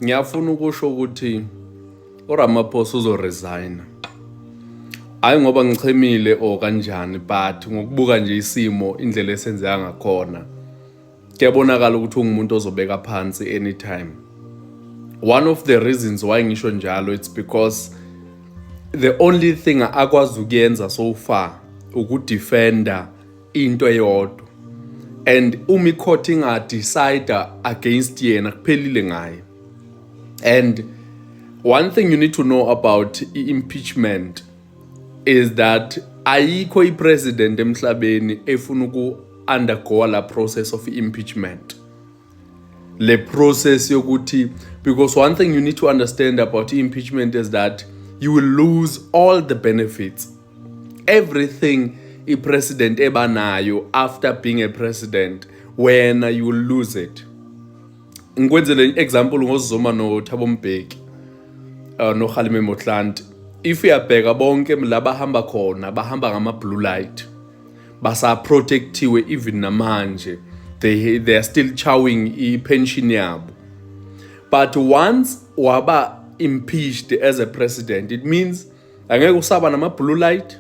Ngiyafuna ukusho ukuthi uRamaphosa uzoresigna. Hayi ngoba ngichemile or kanjani, but ngokubuka nje isimo, indlela esenzeka ngakhona, kuyabonakala ukuthi ungumuntu ozobeka phansi anytime. One of the reasons why ngisho njalo, it's because the only thing akwazi ukuyenza so far ukudefenda into eyodwa, and uma icourt ingadecide against yena, kuphelile ngaye. And one thing you need to know about i-impeachment is that ayikho i-president emhlabeni efuna uku-undergo la process of impeachment, le process yokuthi, because one thing you need to understand about impeachment is that you will lose all the benefits, everything i-president ebanayo after being a president. Wena, you will lose it. Ngikwenzele example ngoZuma noThabo Mbeki, noKgalema Motlanthe. If uyabheka, bonke la bahamba khona bahamba ngama blue light, basa protectiwe. Even namanje they are still chowing i-pension yabo. But once waba impeached as a president, it means angeke usaba nama blue light,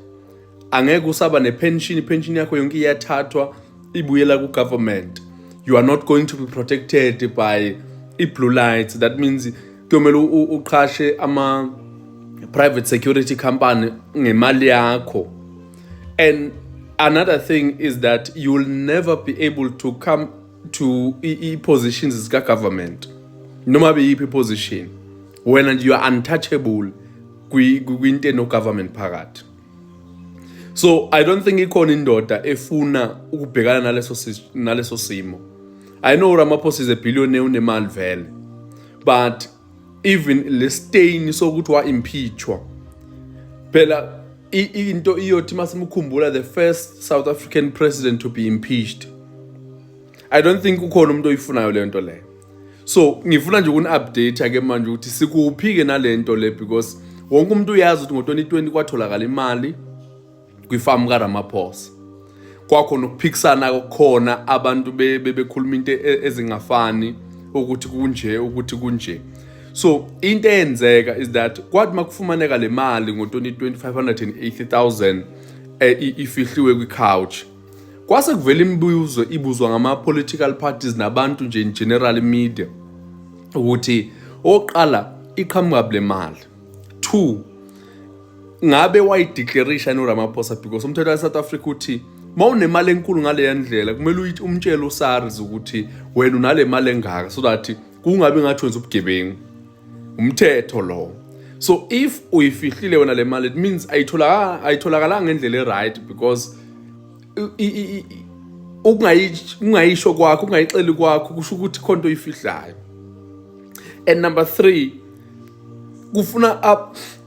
angeke usaba ne-pension, i-pension yakho yonke iyathathwa, ibuyela ku-government. You are not going to be protected by i-blue light. That means kuyomele uqhashe ama private security company ngemali yakho. And another thing is that you will never be able to come to i-positions zika-government, noma beyiphi i-position. Wena nje, you are untouchable kwinto eno-government phakathi. So I don't think ikhona indoda efuna ukubhekana naleso simo. I know Ramaphosa is a billionaire, unemali vele, but even le stain sokuthi wa-impeachwa phela, into iyothi masimukhumbula, the first South African president to be impeached. I don't think ukhona umuntu oyifunayo le nto leyo. So ngifuna nje ukuni-update ke manje ukuthi sikuphi-ke nale nto le, because wonke umuntu uyazi ukuthi ngo-2020 kwatholakala imali kwifamu kaRamaphosa. Kwakhona ukuphikisana khona, abantu bekhuluma into ezingafani, ukuthi kunje, ukuthi kunje. So into eyenzeka is that kwathi makufumaneka le mali ngo-2020, 580,000, ifihliwe kwi-couch, kwase kuvela imibuzo ibuzwa ngama-political parties nabantu nje in general media, ukuthi oqala iqhamuka le mali, two, ngabe wayideclarisha noRamaphosa? Because umthetho wa-South Africa uthi mawunemali enkulu ngaleya ndlela, kumele uyithi umtshele uSARS ukuthi wena unale mali engaka, so that kungabi ngathi wenza ubugebengu. Umthetho lo. So if uyifihlile wena le mali, it means ayitholakalanga ngendlela e-right, because ukungayisho kwakho, ukungayixeli kwakho, kusho ukuthi khona into oyifihlayo. And number 3, kufuna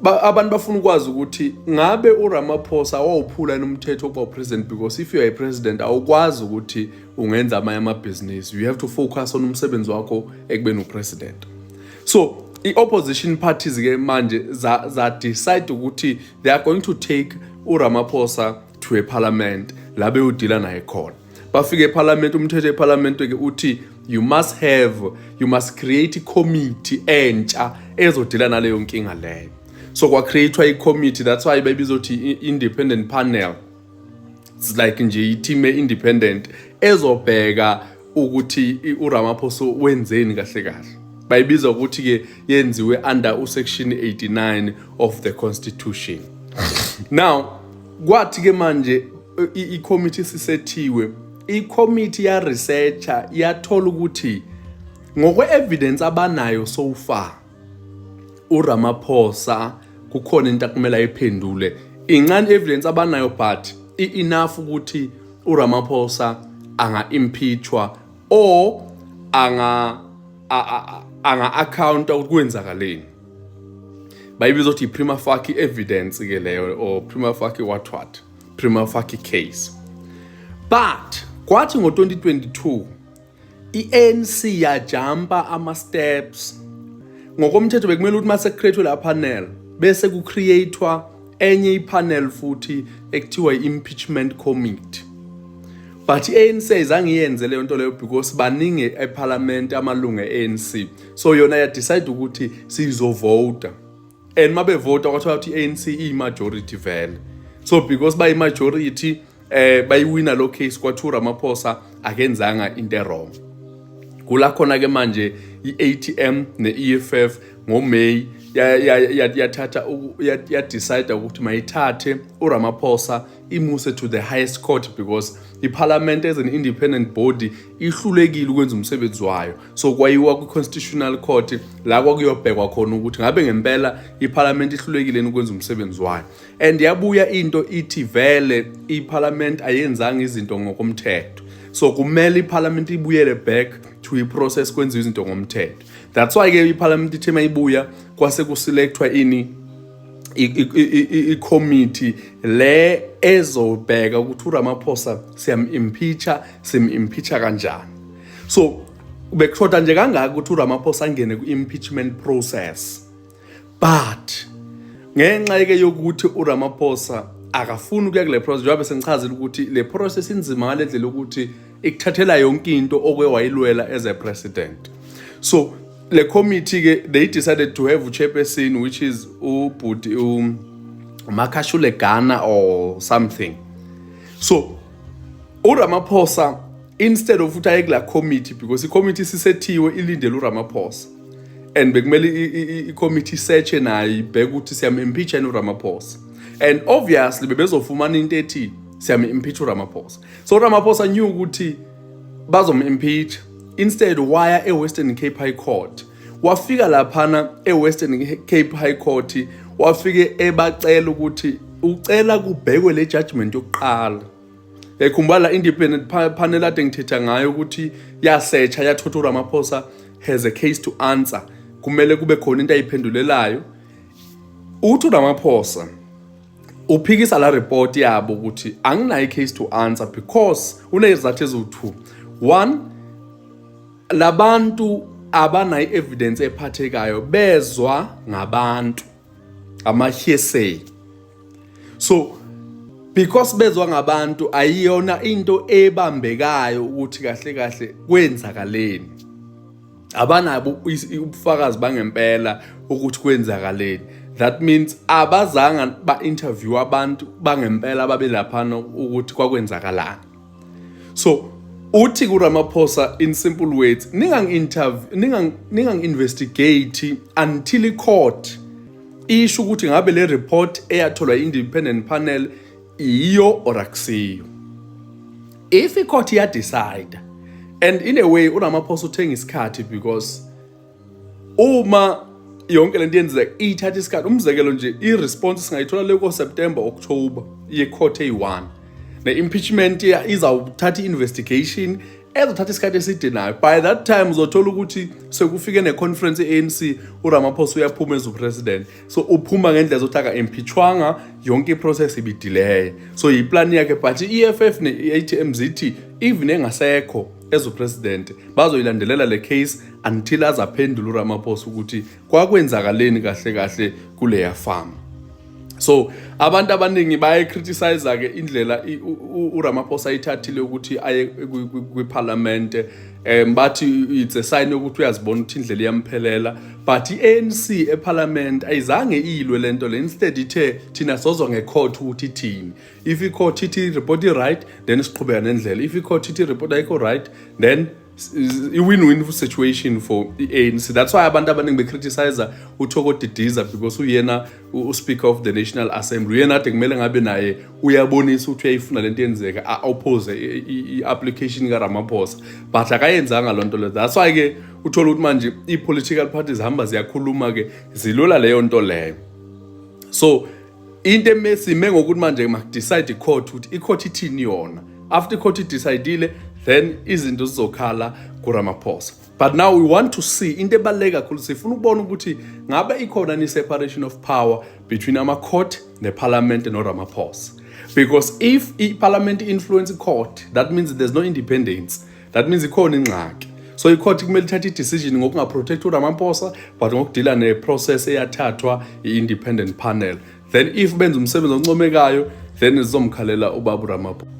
abantu bafuna ukwazi ukuthi ngabe uRamaphosa wawuphula yini umthetho wokuba upresident, because if you are a president, awukwazi ukuthi ungenza amanye amabhizinisi. You have to focus on umsebenzi wakho ekubeni upresident. So i-opposition parties ke manje za decide ukuthi they are going to take uRamaphosa to a parliament, la beyodila naye khona. Bafike eparliament. Umthetho eparliament ke uthi you must create i-committee entsha ezodila naleyo nkinga leyo. So kwacreatewa i-committee, that's why bebizothi i-independent panel. It's like nje i-team e-independent ezobheka ukuthi uRamaphosa wenzeni kahle kahle. Bayibiza ukuthi ke yenziwe under usection 89 of the constitution. Now kwathi ke manje i-committee sisethiwe, i-committee ya researcher yathola ukuthi ngokwe-evidence abanayo so far, uRamaphosa kukhona into akumele ayiphendule. Incane evidence abanayo, but i-enough ukuthi uRamaphosa anga-impeachwa or anga-accounta ukuthi kwenzakaleni. Bayibiza ukuthi i-prima facie evidence ke leyo, or prima facie what what, prima facie case. But kwathi ngo-2022 i-ANC yajumpa ama-steps. Ngokomthetho bekumele ukuthi mase kucreate la panel, bese kucreatewa enye ipanel futhi ekuthiwa i-impeachment committee. But i-ANC ayizange iyenze leyo nto leyo because baningi eParliament amalungu e-ANC, so yona ya-decide ukuthi sizovota, and mabevota kwathiwa ukuthi i-ANC iyi-majority vele. So because bayi-majority, bayiwina lo case, kwathiwa uRamaphosa akenzanga into wrong. Kula khona ke manje i-ATM ne-EFF ngoMay yathatha ya-decide ukuthi mayithathe uRamaphosa imuse to the highest court because iParliament as an independent body ihlulekile ukwenza umsebenzi wayo. So kwayiwa kwi-Constitutional Court la kwakuyobhekwa khona ukuthi ngabe ngempela iParliament ihlulekile ukwenza umsebenzi wayo, and yabuya into ithi vele iParliament ayenzanga izinto ngokomthetho, so kumele iParliament ibuyele back to i-process, kwenziwe izinto ngomthetho. That's why ke iParliament ithe mayibuya kwase kuselectwa ini, i-committee le ezobheka ukuthi uRamaphosa siyam-impeacha, sim-impeacha kanjani. So bekushoda nje kangaka ukuthi uRamaphosa angene ku-impeachment process, but ngenxa ke yokuthi uRamaphosa akafuni ukuya kule process, njengoba sengichazile ukuthi le process inzima ngale ndlela ukuthi ikuthathela yonke into okwe wayilwela as a president. So le committee ke, they decided to have chairperson, which is ubhuti uMakashule Gana or something. So uRamaphosa, instead of ukuthi aye kula committee, because i-committee sisethiwe ilindele uRamaphosa and bekumele i-committee search nayo ibheke ukuthi siyam-impeach yini uRamaphosa, and obviously bebezofumana into ethi siyam-impeach uRamaphosa. So uRamaphosa knew ukuthi bazom-impeach. Instead waya e-Western Cape High Court. Wafika laphana e-Western Cape High Court, wafike ebacela ukuthi ucela kubhekwe le judgment yokuqala. Ekhumbula la independent panel ade ngithetha ngayo ukuthi yasearcha, yathotha uRamaphosa has a case to answer, kumele kube khona into ayiphendulelayo. Uthi uRamaphosa uphikisa la report yabo ukuthi anginayo case to answer because unezizathu eziwu-2. One, labantu abanayo evidence ephathekayo, bezwa ngabantu, ama-hearsay. So because bezwa ngabantu, ayiyona into ebambekayo ukuthi kahle kahle kwenzakaleni, abanabo ubufakazi bangempela ukuthi kwenzakaleni. That means abazange ba-interview abantu bangempela babelaphana ukuthi kwakwenzakalani. So uthi kuRamaphosa, in simple words, ningangi-interview, ningangi-investigate until i-court isho ukuthi ngabe le report eyatholwa i-independent panel iyo or akusiyo. If i-court iyadecide, and in a way uRamaphosa uthenga isikhathi because uma yonke lento yenzeka ithatha isikhathi. Umzekelo nje, i-response singayithola le ko-September, October ye-court eyi-1, ne-impeachment izawuthatha i-investigation ezothatha isikhathi eside nayo. By that time uzothola ukuthi sekufike ne-conference e-ANC, uRamaphosa uyaphuma as upresident. So uphuma ngendlela zokuthi aka-impeachwanga, yonke i-process ibidelay. So yiplani yakhe, but i-EFF ne-ATM zithi even engasekho as upresident, bazoyilandelela le case until azaphendula uRamaphosa ukuthi kwakwenzakaleni kahle kahle kuleya farm. So abantu abaningi baye-criticize ke indlela uRamaphosa ayithathile ukuthi aye kwiparliament, bathi it's a sign yokuthi uyazibona ukuthi indlela iyamphelela. But i-ANC eparliament ayizange iyilwe lento le. Instead ithe thina sozwa ngecourt ukuthi ithini. If icourt ithi report i-right, then siqhubeka nendlela. If icourt ithi report ayikho right, then i-win-win situation for i-ANC. That's why abantu abaningi becriticize uThoko Didiza, because uyena u-Speaker of the National Assembly, uyena ade kumele ngabe naye uyabonisa ukuthi uyayifuna lento yenzeka, a-oppose i-application kaRamaphosa, but akayenzanga loo nto leyo. That's why ke uthola ukuthi manje i-political parties zihamba ziyakhuluma ke, zilula leyo nto leyo. So into emesime ngokuthi manje makudecide icourt ukuthi icourt ithini yona. After icourt idecidile, then izinto zizokhala kuRamaphosa. But now we want to see into ebaluleke kakhulu, sifuna ukubona ukuthi ngabe ikhona ni separation of power between ama-court neparliament noRamaphosa, because if i-parliament influence court, that means there's no independence, that means ikhona ingxaki. So icourt kumele ithathe i-decision ngokungaprotect uRamaphosa, but ngokudila ne-process eyathathwa i-independent panel. Then if benza umsebenzi oncomekayo, then zizomkhalela ubaba uRamaphosa.